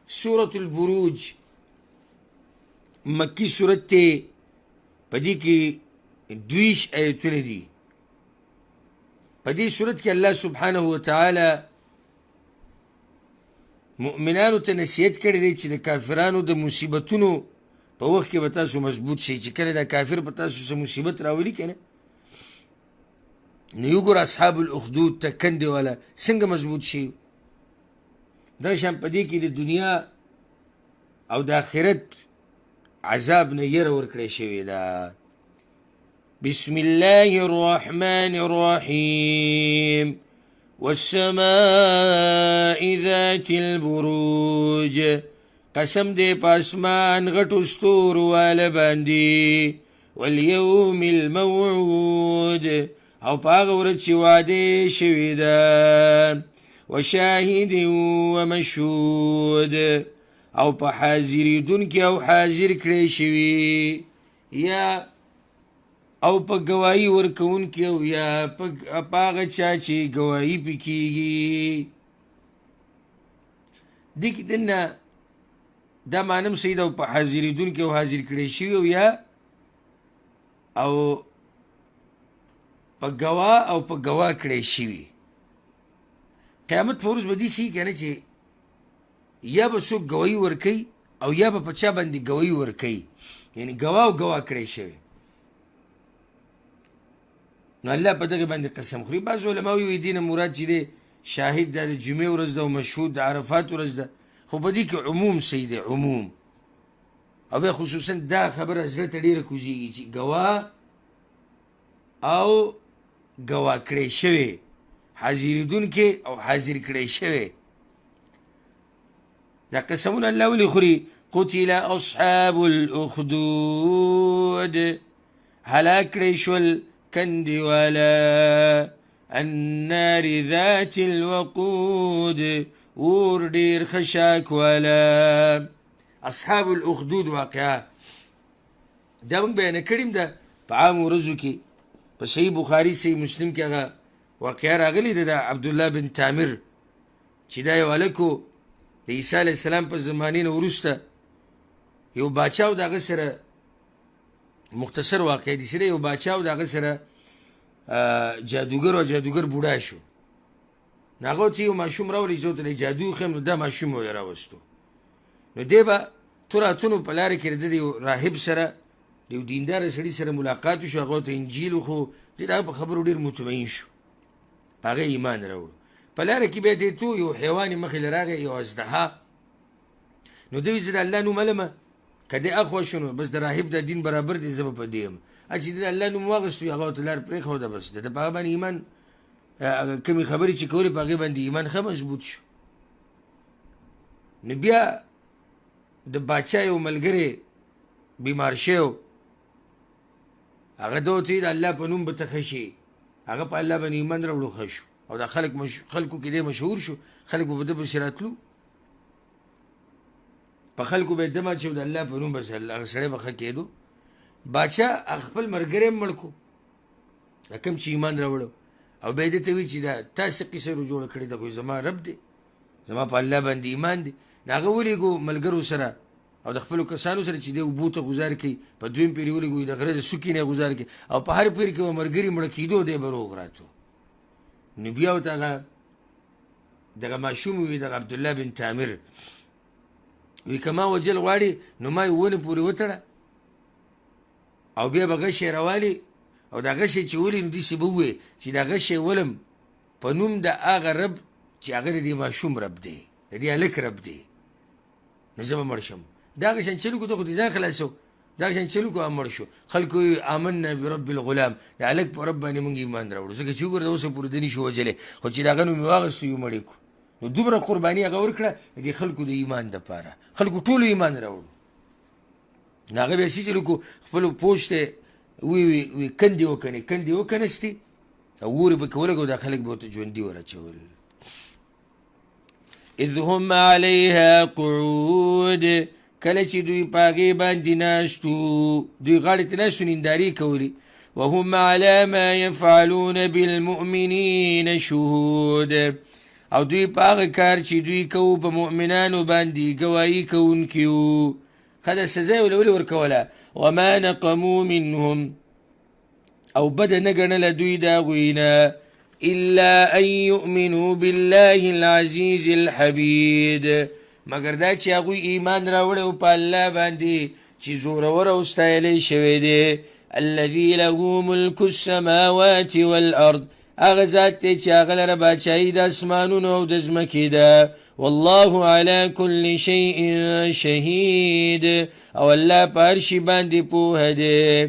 سورة البروج مکی سورت ته، په دې کې 22 آیتونه دي. په دې سورت کې الله سبحانه وتعالی مؤمنانو ته نصیحت کړی دی چې د کافرانو د مصیبتونو په وخت کې به تاسو مضبوط شئ. چې کله دا کافر په تاسو څه مصیبت راولي که نه، نو یو ګوره اصحاب الاخدود ته کندې والا څنګه مضبوط شي. دغه شان په دې کې د دنیا او د آخرت عذاب نه یره ورکړی شوې ده. بسم الله الرحمن الرحیم والسماء ذات البروج. قسم دې په اسمان غټو ستورو واله باندې، والیوم الموعود، او په هغه ورځ چې وعده شوې ده، وشاهد ومشهود، او په حاضرېدونکي او حاضر کړی شوي، یا او په ګواهي ورکوونکي او یا په هغه چا چې ګواهي پې کېږي. دې کې دننه دا معنی هم صحیح ده، او په حاضرېدونکي او حاضر کړی شوي او یا او په ګواه او په ګواه کړی شوي. قیامت په ورځ به داسې وي که نه چې یا به څوک ګواهي ورکوي او یا به په چا باندې ګواهي ورکوي، یعنې ګواه او ګواه کړی شوی. نو الله په دغې باندې قسم خوري. بعض علما وایي دې نه مراد چې دی شاهد دا د جمعې ورځ ده او مشهود د عرفات ورځ ده، خو په دې کې عموم صحیح دی، عموم. او بیا خصوصا دا خبره زړه ته ډېره کوزېږي چې ګواه او ګواه کړی شوی، حاضرېدونکی او حاضر کړی شوی. دا قسمونه الله ولې خوري؟ قتل اصحاب الاخدود، هلاک کړی شول کندې والا، النار ذات الوقود، اور ډېر خشاک والا. اصحاب الاخدود واقعه دا موږ بیانه کړې ده په عامو ورځو کې، په صحیح بخاري صحیح مسلم کې هغه واقعه راغلې ده د عبدالله بن تامر چې دا یو هلک و د عیسی علیه السلام په زمانې نه وروسته یو باچا و د هغه سره، مختصر واقعه دي سره، یو باچا و د هغه سره جادوګر او جادوګر بوډا شو. نو هغه ته یو ماشوم راولي چې ورته جادو وښیم، نو دا ماشوم یې راوستو. نو دی به تر اتونو په لاره کې د ده یو راهب سره، د یو دیندار سړي سره ملاقات وشو، هغه ورته انجیل وښو، دی د هغه په خبرو ډېر مطمئن شو، په هغه ایمان راوړو. په لاره کې بیا دی تو یو حیوان یې مخې له راغی، یو ازدها. نو دی وایي زه د الله نوم علمه، که دی اخوا شو نو بس د راهب د دین برابر دی، زه به په دې یم. چې د الله نوم واخیستو، هغه ورته لار پرېښوده، بس د ده په هغه باندې ایمان، هغه کومې خبرې چې کولې په هغې باندې ایمان ښه مضبوط شو. نو بیا د باچا یو ملګری بیمار شوی و، هغه ده ورته ویل د الله په نوم به ته ښه شې. هغه په الله باندې ایمان راوړو، ښه شو. او دا خلک خلکو کې دی مشهور شو، خلک به په ده پسې راتلو، په خلکو به یې دم اچو، د الله په نوم به هغه سړی به ښه کېدو. باچا هغه خپل ملګری هم مړ کړو، دا کوم چې ایمان راوړو، او بیا یې ده ته ویل چې دا تا څه قصه جوړه کړې ده، خو زما رب دی، زما په الله باندې ایمان دی. نو هغه ولېږو ملګرو سره او د خپلو کسانو سره چې دی اوبو ته ګوزار کوي، په دویم پېر یې ولېږو د غره د څوکې نه یې ګوزار کوي، او په هر پېر کې به ملګري مړه کېدو، دی به روغ راتو. نو بیا ورته هغه دغه ماشوم وي، دغه عبدالله بن تامر وي، که ما وژل غواړي نو ما یې ونې پورې وتړه، او بیا به غشی راوالي، او دا غشی چې ولي نو داسې به ووایي چې دا غشی ولم په نوم د هغه رب چې هغه د دې ماشوم رب دی، د دې هلک رب دی، نو زه به مړ شم. دا هغه شان چل وکړو، ته خو دې ځان خلاصو، دا هغه شان چل وکړو، هغه مړ شو. خلکو وویل آمنا برب الغلام، د هلک په رب باندې موږ ایمان راوړو، ځکه چې وګوره د اوسه پورې ده نه شو وژلی، خو چې د هغه نوم یې واخیستو یو مړ یې کړو. نو دومره قرباني هغه ورکړه د دې خلکو د ایمان دپاره، خلکو ټولو ایمان راوړو. نو هغه بیا څه چل وکړو، خپلو پوځ ته وی کندې وکنې، کندې وکنستې او اور یې پکې ولګو، دا خلک به ورته ژوندي وراچول. اذ هم علیها قعود، کله چې دوی په هغې باندې ناست وو، دوی غاړې ته ناست وو، نندارې کولې. وهم علی ما یفعلون بالمؤمنین شهود، او دوی په هغه کار چې دوی کوو په مؤمنانو باندې ګواهي کوونکي وو. ښه ده، سزا یې ولې ورکوله؟ وما نقمو منهم، او بده نه ګڼله دوی د هغوی نه، الا ان یؤمنو بالله العزیز الحمید، مګر دا چې هغوی ایمان راوړی و په الله باندې چې زورور او ستایلی شوی دی. الذي له ملک السماوات والارض، هغه ذات دی چې هغه لره باچاهي د اسمانونو او د ځمکې ده. والله على كل شيء شهید، او الله په هر شي باندې پوهه دی.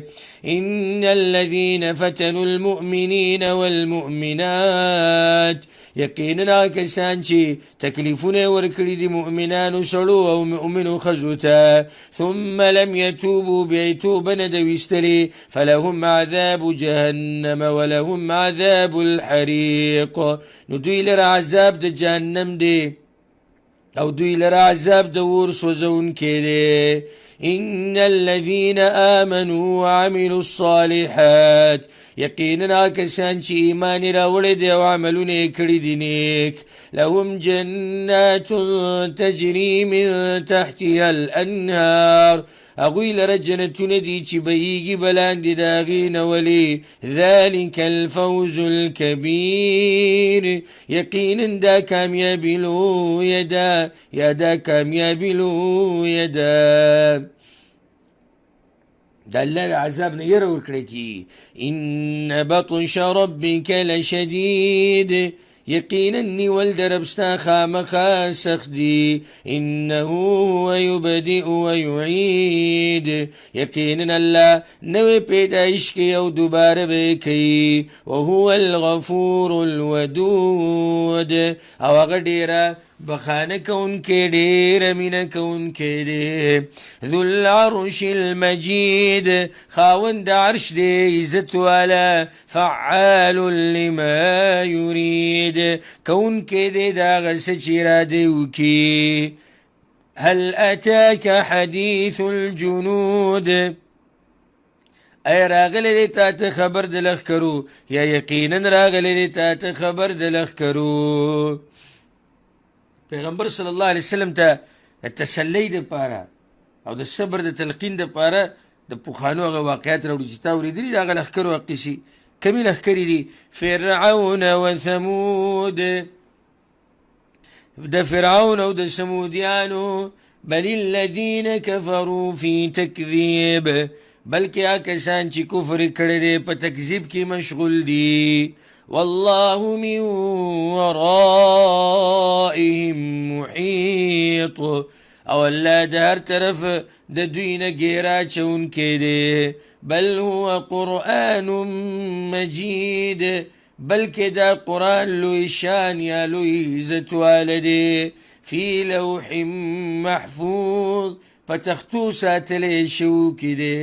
ان الذين فتنوا المؤمنين والمؤمنات، یقینا هغه کسان چې تکلیفونه یې ورکړي دي مؤمنانو سړو او مؤمنو ښځو ته، ثم لم یتوبوا، بیا یې توبه نه ده ویستلې، فلهم عذاب جهنم ولهم عذاب الحریق، نو دوی لره عذاب د جهنم دی او دوی لره عذاب د اور سوځونکی دی. ان الذين آمنوا وعملوا الصالحات، یقینا هغه کسان چې ایمان یې راوړی دی او عملونه یې کړي دي نیک، لهم جنات تجري من تحتها الانهار، هغوی لره جنتونه دي چې بهیږي به لاندې د هغې نه. ولې؟ ذلک الفوز الکبیر، یقینا دا کامیابي لویه ده، یا دا کامیابي لویه ده. د الله د عذاب نه یره ورکړی کی. ان بطش ربک لشدید، یقینا نیول د رب ستا خامخا سخت دي. انه هو یبدئ ویعید، یقینا الله نوې پیدایش کوي او دوباره به یې کوي. وهو الغفور الودود، او هغه ډېره بخانه کوونکی، ډېره مینه کوونکی دی. ذو العرش المجید، خاوند د عرش دی عزت والا، فعال لما یرید، کوونکی دی د هغه څه چې اراده وکړي. هل اتاک حدیث الجنود، ای راغلی دی تا ته خبر د لښکرو، یا یقینا راغلی دی تا ته خبر د لښکرو. پیغمبر صلی الله علیه وسلم ته د تسلی دپاره او د صبر د تلقین دپاره د پخوانو هغه واقعات راوړي چې تا اورېدلي د هغه لښکرو هغه قصې. کمې لښکرې دي؟ فرعون و ثمود، د فرعون او د ثمودیانو. بل الذین کفروا فی تکذیب، بلکې هغه کسان چې کفر کړی دی په تکذیب کې مشغول دي. والله من ورائهم محیط، او الله د هر طرف د دوی نه ګیره اچوونکی دی. بل هو قرآن مجید، بلکې دا قرآن لوی شان یا لوی عزت واله دی. فی لوح محفوظ، په تختو ساتلی شو کې دی.